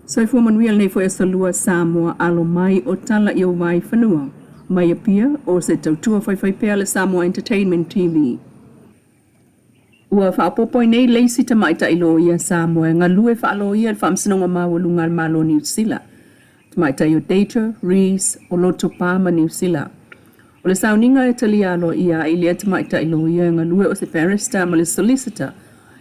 Soifua manuia lenei foi aso lua Samoa alo mai o tala i ou vaifanua mai Apia o se tautua faifaipea a le Samoa Entertainment TV. Ua faaopoopo ai nei le isi tamaitai loia Samoa e galue faaloia i le Faamasinoga Maualuga a le Malo o Niu Sila, tamaitai o Deirdre Rees o Lotopa ma Niu Sila. O le sauniga e talia aloaia ai lea tamaitai loia e galue o se barrister ma le solicitor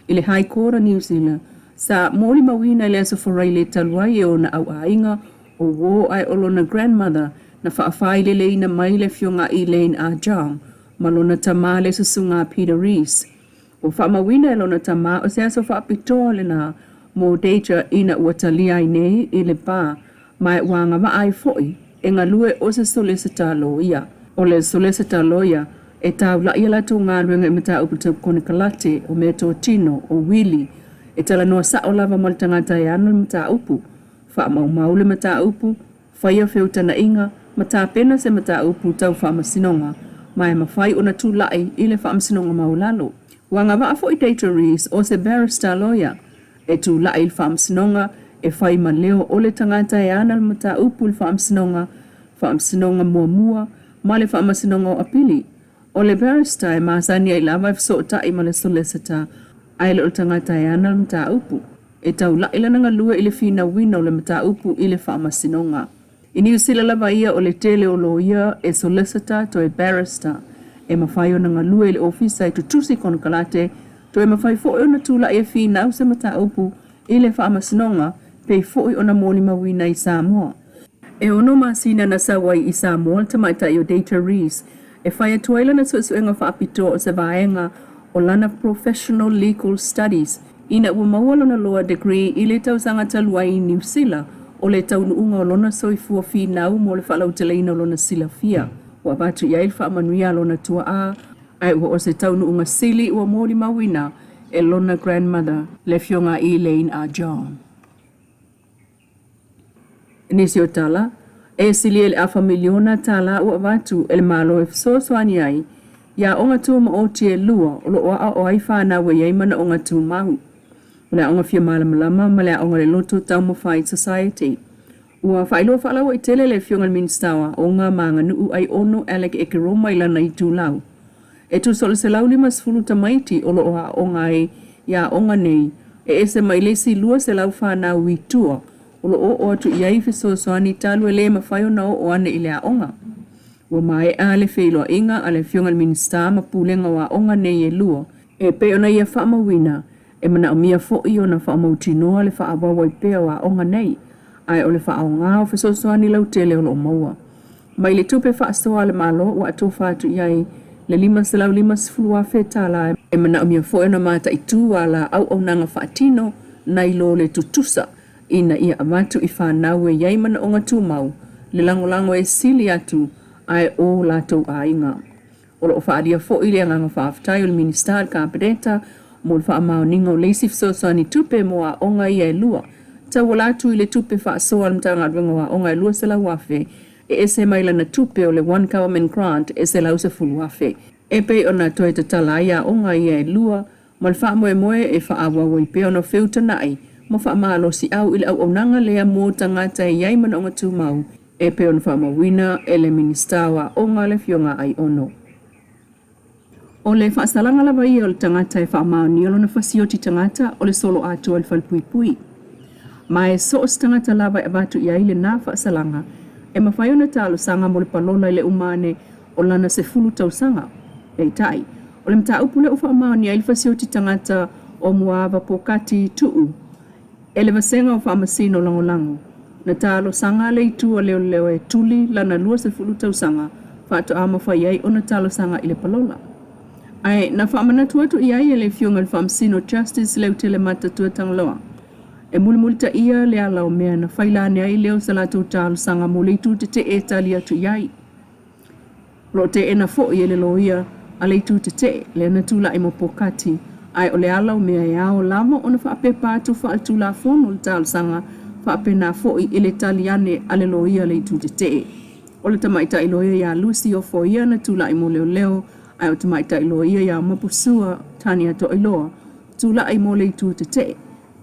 i le High Court o Niu Sila sa molimauina i le Aso Faraile talu ai e ona auaiga o uō ae o lona grandmother na faafaileleina mai le afioga Elaine Ah Jong ma lona tama le susuga Peter Rees. Ua faamauina e lona tama o se aso faapitoa lena mo Deidre ina ua talia ai nei i le bar ma ua agavaa ai foi e galue o se solicitor loia. O le solicitor loia e taula'i a latou galuega i mataupu tau konekarate, o meatotino, o uili, e talanoa sa'o lava ma le tagata e ana le mataupu, faamaumau le mataupu, faia feutagaiga ma tapena se mataupu tau faamasinoga ma e mafai ona tula'i i le Faamasinoga Maualalo. Ua agavaa foi Deidre Rees o se barrister lawyer e tula'i i le Faamasinoga e fai ma leo o le tagata e ana le mataupu i le Faamasinoga, Faamasinoga Muamua ma le Faamasinoga o Apili. O le barrister e masani ai lava e fesootai ma le solicitor ae le o le tagata e ana le mataupu. E taula'i lana galue i le finauina o le mataupu i le Faamasinoga. I Niu Sila lava ia o le tele o loia e solicitor toe barrister e mafai ona galue i le ofisa e tutusi konekarate toe mafai foi ona tula'i e finau se mataupu i le Faamasinoga pei foi ona molimauina i Samoa. E ono masina na sau ai i Samoa le tamaitai o Deidre Rees e fai atu ai lana suesuega faapitoa o se vaega o lana Professional Legal Studies ina ua maua lona Law Degree i le tausaga talu ai i Niu Sila o le taunuuga o lona soifua finau mo le faalauteleina o lona silafia ua avatu i ai le faamanuia a lona tuaa ae ua o se taunuuga sili ua molimauina e lona grandmother le afioga Elaine R. John. I nisi o tala, e silia i le afa miliona tālā ua avatu e le Malo e fesoasoani ai i aoga tumaoti e lua o lo o aoao ai fanau e i ai manaoga tumau, o le Aoga Fia Malamalama ma le Aoga Le Loto Taumafai Society. Ua faailoa faalauaitele le Afioga i le Minisita o Aoga ma Aganuu Aiono Alec Ekeroma i lana itulau. E tusa o le 150 tamaiti o lo o aooga ai i aoga nei, e ese mai le isi 200 fanau i tua o lo o oo atu i ai fesoasoani talu e le mafai ona oo ane i le aoga. Ua maea le feiloaiga a le Afioga i le Minisita ma Pulega o Aoga nei e lua, e pei ona ia faamauina E manaomia foi ona faamautinoa le faaauau ai pea o aoga nei, ae o le faaaoga o fesoasoani lautele o lo o maua mai le tupe faasoa a le Malo ua atofa atu i ai le $550,000. E manaomia foi ona mataitu ala auaunaga faatino nai lo le tutusa ina ia avatu i fanau e i ai manaoga tumau le lagolago e sili atu ae o latou aiga. O lo o faaalia foi le agaga faafetai o le Minisita i le Kapeneta mo le faamaoniga o le isi fesoasoani tupe mo aoga ia e lua, tauala atu i le tupe faasoa a le Matagaluega o Aoga e $200,000 e ese mai lana tupe o le One Government Grant e $110,000. E pei ona toe tatala ai aoga ia e lua ma le faamoemoe e faaauau ai pea ona feutana'i ma faamalosi'au i le auaunaga lea mo tagata e i ai manaoga tumau e pei ona faamauina e le Minisita o Aoga le Afioga Aiono. O le faasalaga lava ia o le tagata e faamaonia lona fasioti tagata o le solo atoa i le falepuipui. Ma e so o se tagata lava e avatu i ai lena faasalaga e mafai ona talosaga mo le palola i le uma ane o lana 10 tausaga. Peitai, o le mataupu lea ua faamaonia ai le fasioti tagata o Muaava Pokati Tuu e le Vasega o Faamasino Lagolago, na talosaga le itu a leoleo e tuli lana 20 tausaga faatoa mafai ai ona talosaga i le palola. Ae na faamanatu atu i ai e le Afioga i le Faamasino Justice Leutelemata Tuatagaloa e mulimulitaia le ala o mea na faila ane ai lea o se latou talosaga mo le itu tetee e tali atu i ai. O lo o teena foi e le loia a le itu tetee lea na tulai mo Pokati, ae o le ala o mea e ao lava ona faapepa atu faaletulafono le talosaga faapena foi i le tali ane a le loia a le itu tetee. O le tamaitai loia ia Lucy Ofoia na tulai mo leoleo, ae o le tamaitai loia ia Mapusua Tania Toailoa tulai mo le itu tetee.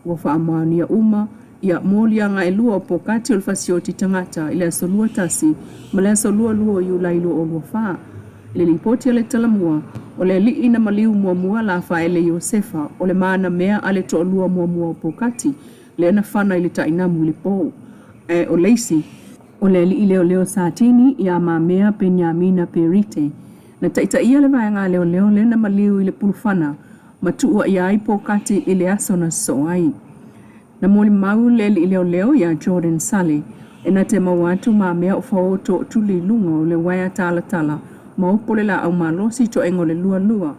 Ua faamaonia uma Ia moliaga e lua o pokati o le fasioti tagata i le aso 21 ma le aso 22 o Iulai 2024. I le lipoti a le Talamua, o le alii na maliu muamua Lafaele Iosefa o le manamea a le toalua muamua o pokati lea na fana i le tainamu i le po. Ae o le isi, o le alii leoleo Satini ia Mamea Peniamina Perite, na taitaia le vaega leoleo lea na maliu i le pulufana ma tuuaia ai pokati i le aso na sosoo ai. Na molimau le alii leoleo ia Jordan Sale e na te maua atu mamea o faoto o tuli i luga o le uaea talatala ma opo le laau malosi toega o le lualua.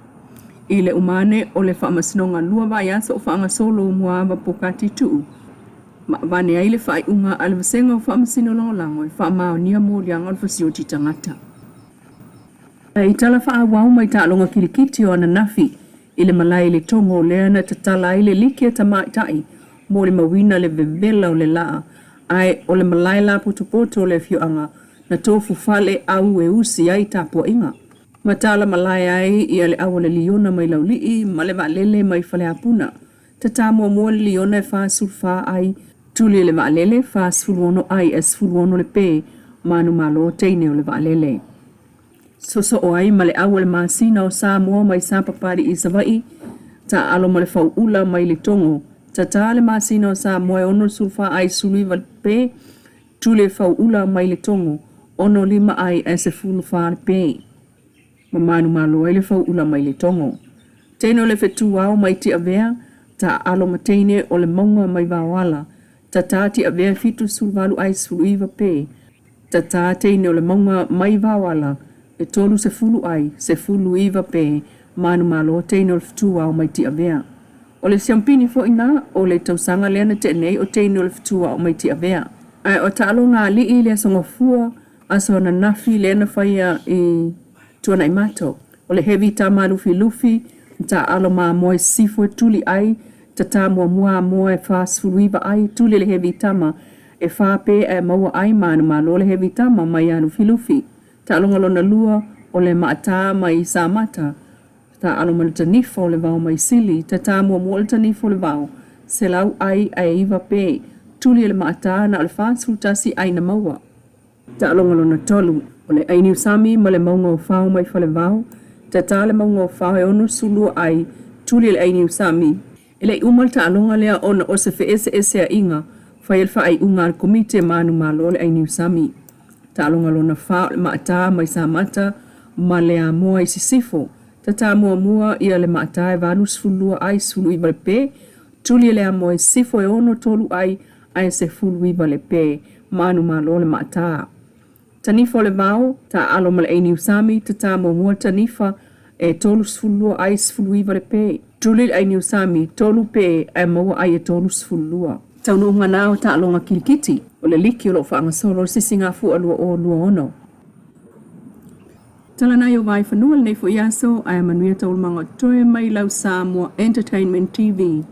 I le uma ane o le faamasinoga lua vaiaso o faagasolo o Muaava Pokati Tuu ma avane ai le faaiuga a le Vasega o Faamasino Lagolago e faamaonia moliaga o le fasioti tagata. I tala faaauau mai taaloga kilikiti o ananafi i le malae i le Togo lea na tatala ai le liki a tamaitai molimauina le vevela o le laa ae o le malae lapotopoto o le afioaga na tofu fale au e usi ai tapuaiga ma tala malae ai ia le au a le liona mai Laulii ma le vaalele mai Faleapuna. Tata muamua le liona e 44 ai, tuli e le vaalele 46 ai ae 16 le pe manumalo teine o le vaalele. Sosoo ai ma le au o le masina o Samoa mai Sapapalii i Savaii, taaalo ma le fauula mai Letogo, tata le masina o Samoa e 64 ai 19 le pe, tuli e fauula mai Letogo, 65 ai ae 14 le pe. Ma manumalo ai le fauula mai Letogo. Teine o le fetuao mai Tiavea, taaalo ma teine o le mauga mai Vaoala, tata Tiavea 78 ai 19 pe, Tatā teine o le mauga mai Vaoala e 30 ai, 19 pe, manumalo teine o le fetuao mai Tiavea. O le siampini foi na o le tausaga lea na tea nei o teine o le fetuao mai Tiavea. Ae o taaloga alii i le Aso Gafua, aso ananafi lea na faia i Tuanaimato. O le heavy tama lufilufi, taaalo mamoe sisifo e tuli ai, tatā muamua amoa e 49 ai, tuli le heavy tama e fa pe ae maua ai manumalo le heavy tama mai ia Lufilufi. Taaloga lona lua, o le maata mai Samata, taaalo ma le tanifa o le vao mai Sili, tatā muamua le tanifa o le vao, 100 ai ae iva pe, tuli e le maata na o le 41 ai na maua. Taaloga lona tolu, o le ai niusami ma le mauga o Fao mai Falevao, tatā le mauga o Fao e 62 ai, tuli e le ai niusami. E le i uma le taaloga lea ona o se feeseeseaiga, fai le faaiuga a le Komiti e manumalo le ai niusami. Taaloga lona fa, o le maata mai Samata ma le Amoa i Sisifo, tatā muamua ia le maata e 82 ai, 19 le pe, tuli e le Amoa i Sisifo e 63 ai, ae 19 le pe, manumalo le maata. Tanifa o le vao, taaalo ma le ai niusami, tatā muamua tanifa e 32 ai, 19 le pe, tuli le ai niusami, 3 pe ae maua ai e 32. Taunuuga na o taaloga kilikiti o le liki o lo o faagasolo le Sisigafua 2026. Tala nai o Vaifanua lenei foi aso ae manuia taualumaga o totoe mai lau Samoa Entertainment TV.